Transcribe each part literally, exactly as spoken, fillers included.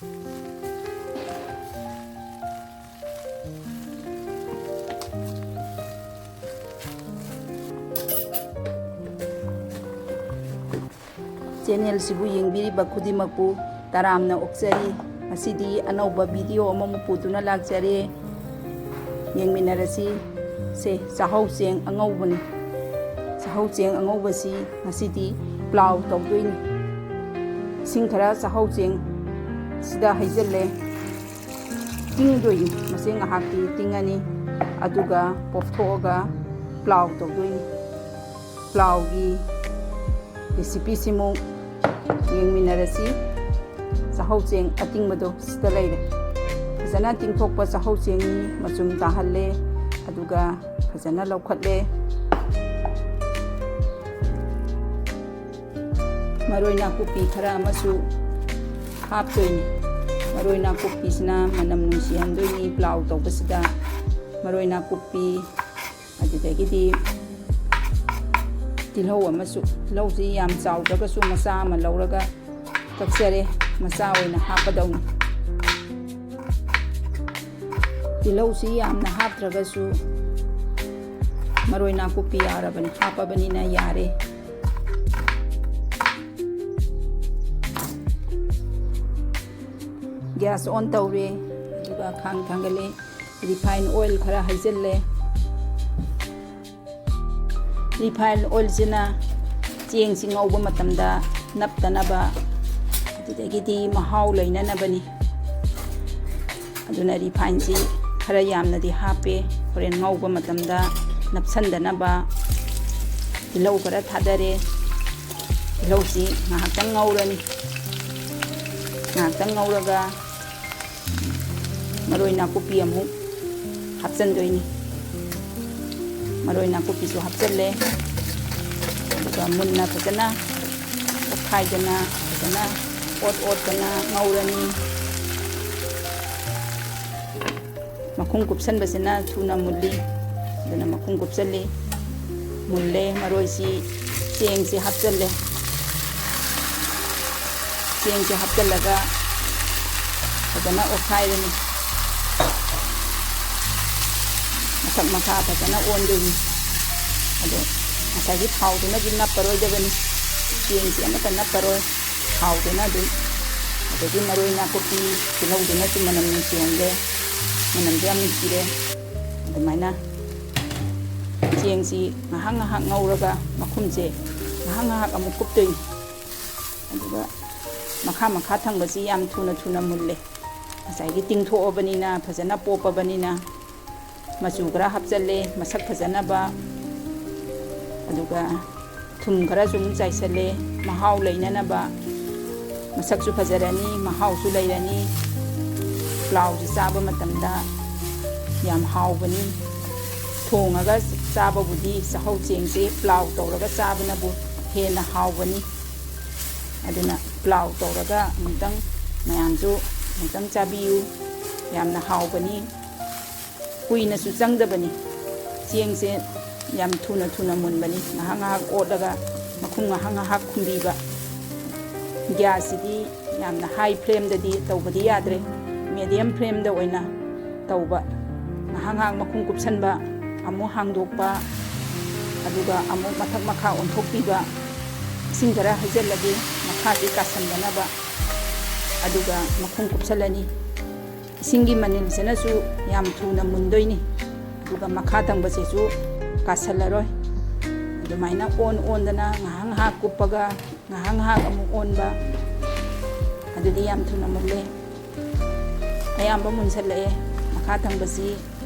ꯆꯦꯅꯦꯜꯁꯤꯕꯨ ꯌꯦꯡꯕꯤꯔꯤꯕ ꯈꯨꯗꯤꯡꯃꯛꯄꯨ ꯇꯔꯥꯝꯅ ꯑꯣꯛꯆꯔꯤ꯫ ꯉꯁꯤꯗꯤ ꯑꯅꯧꯕ ꯚꯤꯗꯤꯑꯣ ꯑꯃꯃꯨꯛ ꯄꯨꯗꯨꯅ ꯂꯥꯛꯆꯔꯦ꯫ ꯌꯦꯡꯃꯤꯟꯅꯔꯁꯤ꯫ ꯁꯦ, ꯆꯥꯛꯍꯧ ꯆꯦꯡ ꯑꯉꯧꯕꯅꯤ꯫ ꯆꯥꯛꯍꯧ ꯆꯦꯡ ꯑꯉꯧꯕꯁꯤ ꯉꯁꯤꯗꯤ ꯄ꯭ꯂꯥꯎ ꯇꯧꯗꯣꯏꯅꯤ꯫ ꯏꯁꯤꯡ ꯈꯔ ꯆꯥꯛꯍꯧ ꯆꯦꯡ ꯁꯤꯗ ꯍꯩꯖꯤꯜꯂꯦ꯫ ꯇꯤꯡꯗꯣꯏꯅꯤ꯫ ꯃꯁꯤ ꯉꯥꯏꯍꯥꯛꯇꯤ ꯇꯤꯡꯉꯅꯤ꯫ ꯑꯗꯨꯒ ꯄꯣꯞꯊꯣꯛꯑꯒ ꯄ꯭ꯂꯥꯎ ꯇꯧꯗꯣꯏꯅꯤ꯫ ꯄ꯭ꯂꯥꯎꯒꯤ ꯔꯦꯁꯤꯄꯤꯁꯤꯃꯨꯛ ꯌꯦꯡꯃꯤꯟꯅꯔꯁꯤ꯫ ꯆꯥꯛꯍꯧ ꯆꯦꯡ ꯑꯇꯤꯡꯕꯗꯣ ꯁꯤꯗ ꯂꯩꯔꯦ꯫ ꯐꯖꯅ ꯇꯤꯡꯊꯣꯛꯄ ꯆꯥꯛꯍꯧ ꯆꯦꯡꯅꯤ꯫ ꯃꯆꯨꯝ ꯇꯥꯍꯜꯂꯦ꯫ ꯑꯗꯨꯒ ꯐꯖꯅ ꯂꯧꯈꯠꯂꯦ꯫ ꯃꯔꯣꯏ ꯅꯥꯀꯨꯞꯄꯤ ꯈꯔ ꯑꯃꯁꯨ ꯍꯥꯞꯇꯣꯏꯅꯤ꯫ ꯃꯔꯣꯏ ꯅꯥꯀꯨꯞꯄꯤꯁꯤꯅ ꯃꯅꯝ ꯅꯨꯡꯁꯤꯍꯟꯗꯣꯏꯅꯤ ꯄ꯭ꯂꯥꯎ ꯇꯧꯕꯁꯤꯗ꯫ ꯃꯔꯣꯏ ꯅꯥꯀꯨꯞꯄꯤ, ꯑꯗꯨꯗꯒꯤꯗꯤ ꯇꯤꯜꯍꯧ ꯑꯃꯁꯨ, ꯇꯤꯜꯍꯧꯁꯤ ꯌꯥꯝ ꯆꯥꯎꯗ꯭ꯔꯒꯁꯨ ꯃꯆꯥ ꯑꯃ ꯂꯧꯔꯒ ꯀꯛꯆꯔꯦ, ꯃꯆꯥ ꯑꯣꯏꯅ ꯍꯥꯞꯄꯗꯧꯅꯤ꯫ ꯇꯤꯜꯍꯧꯁꯤ ꯌꯥꯝꯅ ꯍꯥꯞꯇ꯭ꯔꯒꯁꯨ ꯃꯔꯣꯏ ꯅꯥꯀꯨꯞꯄꯤ ꯌꯥꯔꯕꯅꯤ, ꯍꯥꯞꯄꯕꯅꯤꯅ ꯌꯥꯔꯦ꯫ ꯒ꯭ꯌꯥꯁ ꯑꯣꯟ ꯇꯧꯔꯦ, ꯑꯗꯨꯒ ꯈꯥꯡ ꯊꯥꯡꯒꯠꯂꯦ꯫ ꯔꯤꯐꯥꯏꯟ ꯑꯣꯏꯜ ꯈꯔ ꯍꯩꯖꯤꯜꯂꯦ꯫ ꯔꯤꯐꯥꯏꯟ ꯑꯣꯏꯜꯁꯤꯅ ꯆꯦꯡꯁꯤ ꯉꯧꯕ ꯃꯇꯝꯗ ꯅꯞꯇꯅꯕ, ꯑꯗꯨꯗꯒꯤꯗꯤ ꯃꯍꯥꯎ ꯂꯩꯅꯅꯕꯅꯤ꯫ ꯑꯗꯨꯅ ꯔꯤꯐꯥꯏꯟꯁꯤ ꯈꯔ ꯌꯥꯝꯅꯗꯤ ꯍꯥꯞꯄꯦ꯫ ꯍꯣꯔꯦꯟ ꯉꯧꯕ ꯃꯇꯝꯗ ꯅꯞꯁꯟꯗꯅꯕ꯫ ꯇꯤꯜꯍꯧ ꯈꯔ ꯊꯥꯗꯔꯦ꯫ ꯇꯤꯜꯍꯧꯁꯤ ꯉꯥꯏꯍꯥꯛꯇꯪ ꯉꯧꯔꯅꯤ꯫ ꯉꯥꯏꯍꯥꯛꯇꯪ ꯉꯧꯔꯒ ꯃꯔꯣꯏ ꯅꯥꯀꯨꯞꯄꯤ ꯑꯃꯨꯛ ꯍꯥꯞꯆꯤꯟꯗꯣꯏꯅꯤ꯫ ꯃꯔꯣꯏ ꯅꯥꯀꯨꯞꯄꯤꯁꯨ ꯍꯥꯞꯆꯤꯜꯂꯦ꯫ ꯑꯗꯨꯒ ꯃꯨꯟꯅ ꯐꯖꯅ ꯑꯣꯠꯈꯥꯏꯗꯅ, ꯐꯖꯅ ꯑꯣꯠ ꯑꯣꯠꯇꯅ ꯉꯧꯔꯅꯤ꯫ ꯃꯈꯨꯝ ꯀꯨꯞꯁꯟꯕꯁꯤꯅ ꯊꯨꯅ ꯃꯨꯜꯂꯤ꯫ ꯑꯗꯨꯅ ꯃꯈꯨꯝ ꯀꯨꯞꯁꯜꯂꯤ꯫ ꯃꯨꯜꯂꯦ꯫ ꯃꯔꯣꯏꯁꯤ, ꯆꯦꯡꯁꯤ ꯍꯥꯞꯆꯜꯂꯦ꯫ ꯆꯦꯡꯁꯤ ꯍꯥꯞꯆꯜꯂꯒ ꯐꯖꯅ ꯑꯣꯠꯈꯥꯏꯔꯅꯤ꯫ ꯃꯊꯛ ꯃꯈꯥ ꯐꯖꯅ ꯑꯣꯟꯗꯣꯏꯅꯤ꯫ ꯑꯗꯣ ꯉꯁꯥꯏꯒꯤ ꯊꯥꯎꯗꯨꯅꯗꯤ ꯅꯞꯄꯔꯣꯏꯗꯕꯅꯤ꯫ ꯆꯦꯡꯁꯤ ꯑꯃꯠꯇ ꯅꯞꯄꯔꯣꯏ꯫ ꯊꯥꯎꯗꯨꯅ ꯑꯗꯨꯝ, ꯑꯗꯒꯤ ꯃꯔꯣꯏ ꯅꯥꯀꯨꯞꯄꯤ, ꯇꯤꯜꯍꯧꯗꯨꯅꯁꯨ ꯃꯅꯝ ꯅꯨꯡꯁꯤꯍꯜꯂꯦ꯫ ꯃꯅꯝꯁꯨ ꯌꯥꯝ ꯅꯨꯡꯁꯤꯔꯦ꯫ ꯑꯗꯨꯃꯥꯏꯅ ꯆꯦꯡꯁꯤ ꯉꯥꯏꯍꯥꯛ ꯉꯥꯏꯍꯥꯛ ꯉꯧꯔꯒ ꯃꯈꯨꯝꯁꯦ ꯉꯥꯏꯍꯥꯛ ꯉꯥꯏꯍꯥꯛ ꯑꯃꯨꯛ ꯀꯨꯞꯇꯣꯏꯅꯤ꯫ ꯑꯗꯨꯒ ꯃꯈꯥ ꯃꯈꯥ ꯊꯪꯕꯁꯤ ꯌꯥꯝ ꯊꯨꯅ ꯊꯨꯅ ꯃꯨꯜꯂꯦ꯫ ꯉꯁꯥꯏꯒꯤ ꯇꯤꯡꯊꯣꯛꯑꯕꯅꯤꯅ, ꯐꯖꯅ ꯄꯣꯞꯄꯕꯅꯤꯅ꯫ ꯃꯆꯨ ꯈꯔ ꯍꯥꯞꯆꯜꯂꯦ ꯃꯁꯛ ꯐꯖꯅꯕ꯫ ꯑꯗꯨꯒ ꯊꯨꯝ ꯈꯔꯁꯨ ꯑꯃꯨꯛ ꯆꯥꯏꯁꯜꯂꯦ, ꯃꯍꯥꯎ ꯂꯩꯅꯅꯕ꯫ ꯃꯁꯛꯁꯨ ꯐꯖꯔꯅꯤ, ꯃꯍꯥꯎꯁꯨ ꯂꯩꯔꯅꯤ꯫ ꯄ꯭ꯂꯥꯎꯁꯤ ꯆꯥꯕ ꯃꯇꯝꯗ ꯌꯥꯝ ꯍꯥꯎꯕꯅꯤ꯫ ꯊꯣꯡꯉꯒ ꯆꯥꯕꯕꯨꯗꯤ ꯆꯥꯛꯍꯧ ꯆꯦꯡꯁꯦ ꯄ꯭ꯂꯥꯎ ꯇꯧꯔꯒ ꯆꯥꯕꯅꯕꯨ ꯍꯦꯟꯅ ꯍꯥꯎꯕꯅꯤ꯫ ꯑꯗꯨꯅ ꯄ꯭ꯂꯥꯎ ꯇꯧꯔꯒ ꯑꯃꯨꯛꯇꯪ ꯃꯌꯥꯝꯁꯨ ꯑꯃꯨꯛꯇꯪ ꯆꯥꯕꯤꯌꯨ꯫ ꯌꯥꯝꯅ ꯍꯥꯎꯕꯅꯤ꯫ ꯀꯨꯏꯅꯁꯨ ꯆꯪꯗꯕꯅꯤ꯫ ꯆꯦꯡꯁꯦ ꯌꯥꯝ ꯊꯨꯅ ꯊꯨꯅ ꯃꯨꯟꯕꯅꯤ꯫ ꯉꯥꯏꯍꯥꯛ ꯉꯥꯏꯍꯥꯛ ꯑꯣꯠꯂꯒ ꯃꯈꯨꯝ ꯉꯥꯏꯍꯥꯛ ꯉꯥꯏꯍꯥꯛ ꯈꯨꯝꯕꯤꯕ꯫ ꯒ꯭ꯌꯥꯁꯁꯤꯗꯤ ꯌꯥꯝꯅ ꯍꯥꯏ ꯐ꯭ꯂꯦꯝꯗꯗꯤ ꯇꯧꯕꯗꯤ ꯌꯥꯗ꯭ꯔꯦ꯫ ꯃꯦꯗꯤꯌꯝ ꯐ꯭ꯂꯦꯝꯗ ꯑꯣꯏꯅ ꯇꯧꯕ꯫ ꯉꯥꯏꯍꯥꯛ ꯉꯥꯏꯍꯥꯛ ꯃꯈꯨꯝ ꯀꯨꯞꯁꯟꯕ, ꯑꯃꯨꯛ ꯍꯥꯡꯗꯣꯛꯄ, ꯑꯗꯨꯒ ꯑꯃꯨꯛ ꯃꯊꯛ ꯃꯈꯥ ꯑꯣꯟꯊꯣꯛꯄꯤꯕ꯫ ꯏꯁꯤꯡ ꯈꯔ ꯍꯩꯖꯤꯜꯂꯒꯦ, ꯃꯈꯥꯁꯤ ꯀꯥꯁꯟꯗꯅꯕ꯫ ꯑꯗꯨꯒ ꯃꯈꯨꯝ ꯀꯨꯞꯁꯜꯂꯅꯤ꯫ ꯏꯁꯤꯡꯒꯤ ꯃꯅꯤꯜꯁꯤꯅꯁꯨ ꯌꯥꯝ ꯊꯨꯅ ꯃꯨꯟꯗꯣꯏꯅꯤ꯫ ꯑꯗꯨꯒ ꯃꯈꯥ ꯊꯪꯕꯁꯤꯁꯨ ꯀꯥꯁꯜꯂꯔꯣꯏ꯫ ꯑꯗꯨꯃꯥꯏꯅ ꯑꯣꯟ ꯑꯣꯟꯗꯅ ꯉꯥꯏꯍꯥꯛ ꯉꯥꯏꯍꯥꯛ ꯀꯨꯞꯄꯒ ꯉꯥꯏꯍꯥꯛ ꯉꯥꯏꯍꯥꯛ ꯑꯃꯨꯛ ꯑꯣꯟꯕ꯫ ꯑꯗꯨꯗꯤ ꯌꯥꯝ ꯊꯨꯅ ꯃꯨꯜꯂꯦ꯫ ꯑꯌꯥꯝꯕ ꯃꯨꯟꯁꯜꯂꯛꯑꯦ꯫ ꯃꯈꯥ ꯊꯪꯕꯁꯤ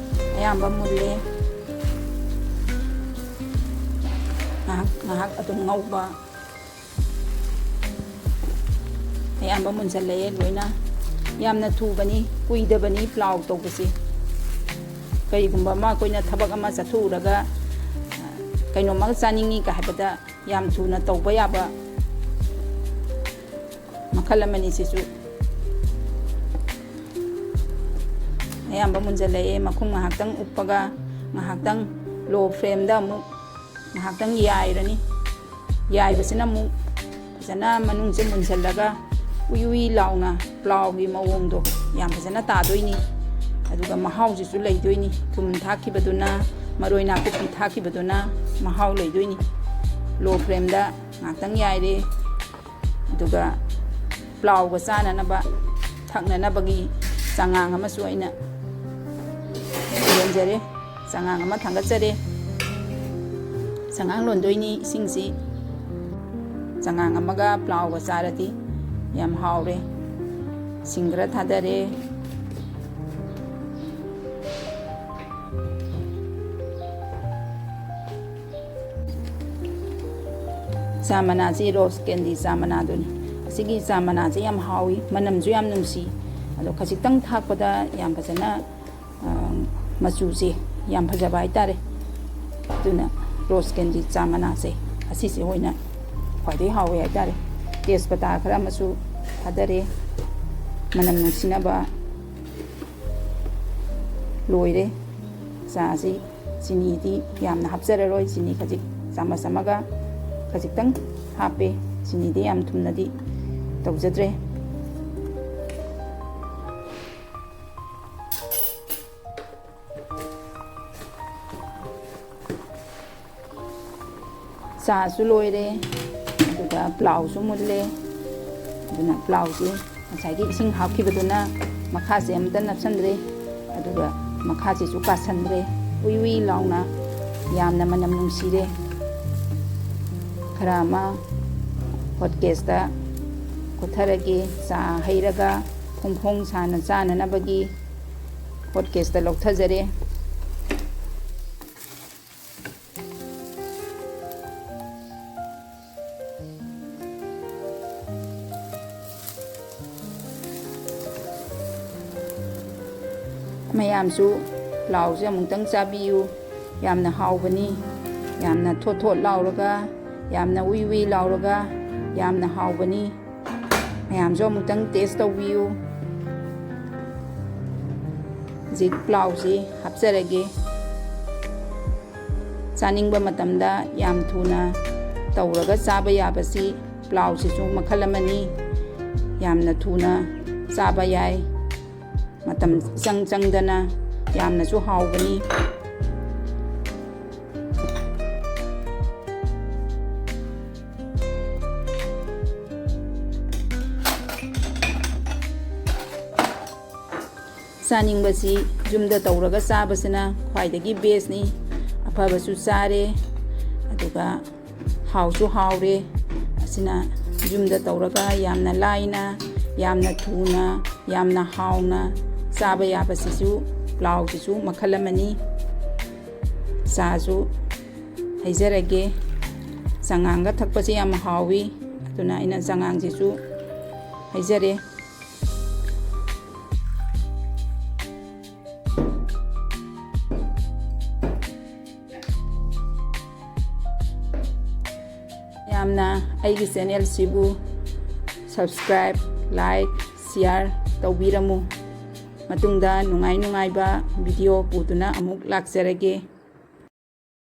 ꯑꯌꯥꯝꯕ ꯃꯨꯜꯂꯦ꯫ ꯉꯥꯏꯍꯥꯛ ꯉꯥꯏꯍꯥꯛ ꯑꯗꯨꯝ ꯉꯧꯕ꯫ ꯑꯌꯥꯝꯕ ꯃꯨꯟꯁꯜꯂꯛꯑꯦ ꯂꯣꯏꯅ꯫ ꯌꯥꯝꯅ ꯊꯨꯕꯅꯤ, ꯀꯨꯏꯗꯕꯅꯤ ꯄ꯭ꯂꯥꯎ ꯇꯧꯕꯁꯦ꯫ ꯀꯔꯤꯒꯨꯝꯕ ꯑꯃ ꯑꯩꯈꯣꯏꯅ ꯊꯕꯛ ꯑꯃ ꯆꯠꯊꯣꯛꯎꯔꯒ, ꯀꯩꯅꯣꯝꯃ ꯆꯥꯅꯤꯡꯉꯤꯒ ꯍꯥꯏꯕꯗ ꯌꯥꯝ ꯊꯨꯅ ꯇꯧꯕ ꯌꯥꯕ ꯃꯈꯜ ꯑꯃꯅꯤ ꯁꯤꯁꯨ꯫ ꯑꯌꯥꯝꯕ ꯃꯨꯟꯖꯜꯂꯛꯑꯦ꯫ ꯃꯈꯨꯝ ꯉꯥꯏꯍꯥꯛꯇꯪ ꯎꯞꯄꯒ ꯉꯥꯏꯍꯥꯛꯇꯪ ꯂꯣ ꯐ꯭ꯂꯦꯝꯗ ꯑꯃꯨꯛ ꯉꯥꯏꯍꯥꯛꯇꯪ ꯌꯥꯏꯔꯅꯤ꯫ ꯌꯥꯏꯕꯁꯤꯅ ꯑꯃꯨꯛ ꯐꯖꯅ ꯃꯅꯨꯡꯁꯦ ꯃꯨꯟꯖꯜꯂꯒ ꯎꯏ ꯎꯏ ꯂꯥꯎꯅ ꯄ꯭ꯂꯥꯎꯒꯤ ꯃꯑꯣꯡꯗꯣ ꯌꯥꯝ ꯐꯖꯅ ꯇꯥꯗꯣꯏꯅꯤ꯫ ꯑꯗꯨꯒ ꯃꯍꯥꯎꯁꯤꯁꯨ ꯂꯩꯗꯣꯏꯅꯤ꯫ ꯊꯨꯝ ꯊꯥꯛꯈꯤꯕꯗꯨꯅ, ꯃꯔꯣꯏ ꯅꯥꯀꯨꯞꯄꯤ ꯊꯥꯛꯈꯤꯕꯗꯨꯅ ꯃꯍꯥꯎ ꯂꯩꯗꯣꯏꯅꯤ꯫ ꯂꯣ ꯐ꯭ꯂꯦꯝꯗ ꯉꯥꯛꯇꯪ ꯌꯥꯏꯔꯦ꯫ ꯑꯗꯨꯒ ꯄ꯭ꯂꯥꯎꯒ ꯆꯥꯅꯅꯕ, ꯊꯛꯅꯅꯕꯒꯤ ꯆꯉꯥꯡ ꯑꯃꯁꯨ ꯑꯩꯅ ꯂꯣꯟꯖꯔꯦ꯫ ꯆꯉꯥꯡ ꯑꯃ ꯊꯥꯡꯒꯠꯆꯔꯦ꯫ ꯆꯉꯥꯡ ꯂꯣꯟꯗꯣꯏꯅꯤ꯫ ꯏꯁꯤꯡꯁꯤ ꯆꯉꯥꯡ ꯑꯃꯒ ꯄ꯭ꯂꯥꯎꯒ ꯆꯥꯔꯗꯤ ꯌꯥꯝ ꯍꯥꯎꯔꯦ꯫ ꯁꯤꯡ ꯈꯔ ꯊꯥꯗꯔꯦ꯫ ꯆꯥ ꯃꯅꯥꯁꯤ ꯔꯣꯁ ꯀꯦꯟꯗꯤ ꯆꯥ ꯃꯅꯥꯗꯨꯅꯤ꯫ ꯑꯁꯤꯒꯤ ꯆꯥ ꯃꯅꯥꯁꯤ ꯌꯥꯝ ꯍꯥꯎꯏ, ꯃꯅꯝꯁꯨ ꯌꯥꯝ ꯅꯨꯡꯁꯤ꯫ ꯑꯗꯣ ꯈꯖꯤꯛꯇꯪ ꯊꯥꯛꯄꯗ ꯌꯥꯝ ꯐꯖꯅ, ꯑ, ꯃꯆꯨꯁꯦ ꯌꯥꯝ ꯐꯖꯕ ꯍꯥꯏꯇꯥꯔꯦ꯫ ꯑꯗꯨꯅ ꯔꯣꯁ ꯀꯦꯟꯗꯤ ꯆꯥ ꯃꯅꯥꯁꯦ ꯑꯁꯤꯁꯦ ꯑꯣꯏꯅ ꯈ꯭ꯋꯥꯏꯗꯒꯤ ꯍꯥꯎꯋꯦ ꯍꯥꯏꯇꯥꯔꯦ꯫ ꯇꯦꯖꯄꯇꯥ ꯈꯔ ꯑꯃꯁꯨ ꯊꯥꯗꯔꯦ, ꯃꯅꯝ ꯅꯨꯡꯁꯤꯅꯕ꯫ ꯂꯣꯏꯔꯦ꯫ ꯆꯥꯁꯤ ꯆꯤꯅꯤꯗꯤ ꯌꯥꯝꯅ ꯍꯥꯞꯆꯔꯔꯣꯏ꯫ ꯆꯤꯅꯤ ꯈꯖꯤꯛ, ꯆꯥꯃꯁ ꯑꯃꯒ ꯈꯖꯤꯛꯇꯪ ꯍꯥꯞꯄꯦ꯫ ꯆꯤꯅꯤꯗꯤ ꯌꯥꯝ ꯊꯨꯝꯅꯗꯤ ꯇꯧꯖꯗ꯭ꯔꯦ꯫ ꯆꯥꯁꯨ ꯂꯣꯏꯔꯦ, ꯑꯗꯨꯒ ꯄ꯭ꯂꯥꯎꯁꯨ ꯃꯨꯜꯂꯦ꯫ ꯑꯗꯨꯅ ꯄ꯭ꯂꯥꯎꯁꯦ ꯉꯁꯥꯏꯒꯤ ꯏꯁꯤꯡ ꯍꯥꯞꯈꯤꯕꯗꯨꯅ ꯃꯈꯥꯁꯦ ꯑꯃꯇ ꯅꯞꯁꯟꯗ꯭ꯔꯦ, ꯑꯗꯨꯒ ꯃꯈꯥꯁꯤꯁꯨ ꯀꯥꯁꯟꯗ꯭ꯔꯦ꯫ ꯎꯏ ꯎꯏ ꯂꯥꯎꯅ ꯌꯥꯝꯅ ꯃꯅꯝ ꯅꯨꯡꯁꯤꯔꯦ꯫ ꯈꯔ ꯑꯃ ꯍꯣꯠ ꯀꯦꯁꯇ ꯀꯣꯠꯊꯔꯒꯦ꯫ ꯆꯥ ꯍꯩꯔꯒ ꯐꯣꯡ ꯐꯣꯡ ꯁꯥꯅ ꯆꯥꯅꯅꯕꯒꯤ ꯍꯣꯠ ꯀꯦꯁꯇ ꯂꯧꯊꯖꯔꯦ꯫ ꯃꯌꯥꯝꯁꯨ ꯄ꯭ꯂꯥꯎꯁꯦ ꯑꯃꯨꯛꯇꯪ ꯆꯥꯕꯤꯌꯨ꯫ ꯌꯥꯝꯅ ꯍꯥꯎꯕꯅꯤ꯫ ꯌꯥꯝꯅ ꯊꯣꯠ ꯊꯣꯠ ꯂꯥꯎꯔꯒ, ꯌꯥꯝꯅ ꯎꯏ ꯎꯏ ꯂꯥꯎꯔꯒ, ꯌꯥꯝꯅ ꯍꯥꯎꯕꯅꯤ꯫ ꯃꯌꯥꯝꯁꯨ ꯑꯃꯨꯛꯇꯪ ꯇꯦꯁ ꯇꯧꯕꯤꯌꯨ꯫ ꯍꯧꯖꯤꯛ ꯄ꯭ꯂꯥꯎꯁꯤ ꯍꯥꯞꯆꯔꯒꯦ꯫ ꯆꯥꯅꯤꯡꯕ ꯃꯇꯝꯗ ꯌꯥꯝ ꯊꯨꯅ ꯇꯧꯔꯒ ꯆꯥꯕ ꯌꯥꯕꯁꯤ ꯄ꯭ꯂꯥꯎꯁꯤꯁꯨ ꯃꯈꯜ ꯑꯃꯅꯤ꯫ ꯌꯥꯝꯅ ꯊꯨꯅ ꯆꯥꯕ ꯌꯥꯏ, ꯃꯇꯝ ꯏꯆꯪ ꯆꯪꯗꯅ꯫ ꯌꯥꯝꯅꯁꯨ ꯍꯥꯎꯕꯅꯤ꯫ ꯆꯥꯅꯤꯡꯕꯁꯤ ꯌꯨꯝꯗ ꯇꯧꯔꯒ ꯆꯥꯕꯁꯤꯅ ꯈ꯭ꯋꯥꯏꯗꯒꯤ ꯕꯦꯁꯅꯤ꯫ ꯑꯐꯕꯁꯨ ꯆꯥꯔꯦ, ꯑꯗꯨꯒ ꯍꯥꯎꯁꯨ ꯍꯥꯎꯔꯦ꯫ ꯑꯁꯤꯅ ꯌꯨꯝꯗ ꯇꯧꯔꯒ ꯌꯥꯝꯅ ꯂꯥꯏꯅ, ꯌꯥꯝꯅ ꯊꯨꯅ, ꯌꯥꯝꯅ ꯍꯥꯎꯅ ꯆꯥꯕ ꯌꯥꯕꯁꯤꯁꯨ, ꯄ꯭ꯂꯥꯎꯁꯤꯁꯨ ꯃꯈꯜ ꯑꯃꯅꯤ꯫ ꯆꯥꯁꯨ ꯍꯩꯖꯔꯒꯦ꯫ ꯆꯉꯥꯡꯒ ꯊꯛꯄꯁꯦ ꯌꯥꯝ ꯍꯥꯎꯏ, ꯑꯗꯨꯅ ꯑꯩꯅ ꯆꯉꯥꯡꯁꯤꯁꯨ ꯍꯩꯖꯔꯦ꯫ ꯌꯥꯝꯅ ꯑꯩꯒꯤ ꯆꯦꯅꯦꯜꯁꯤꯕꯨ subscribe, like, share ꯇꯧꯕꯤꯔꯝꯃꯨ꯫ ꯃꯇꯨꯡꯗ ꯅꯨꯡꯉꯥꯏ ꯅꯨꯡꯉꯥꯏꯕ video ꯄꯨꯗꯨꯅ ꯑꯃꯨꯛ ꯂꯥꯛꯆꯔꯒꯦ꯫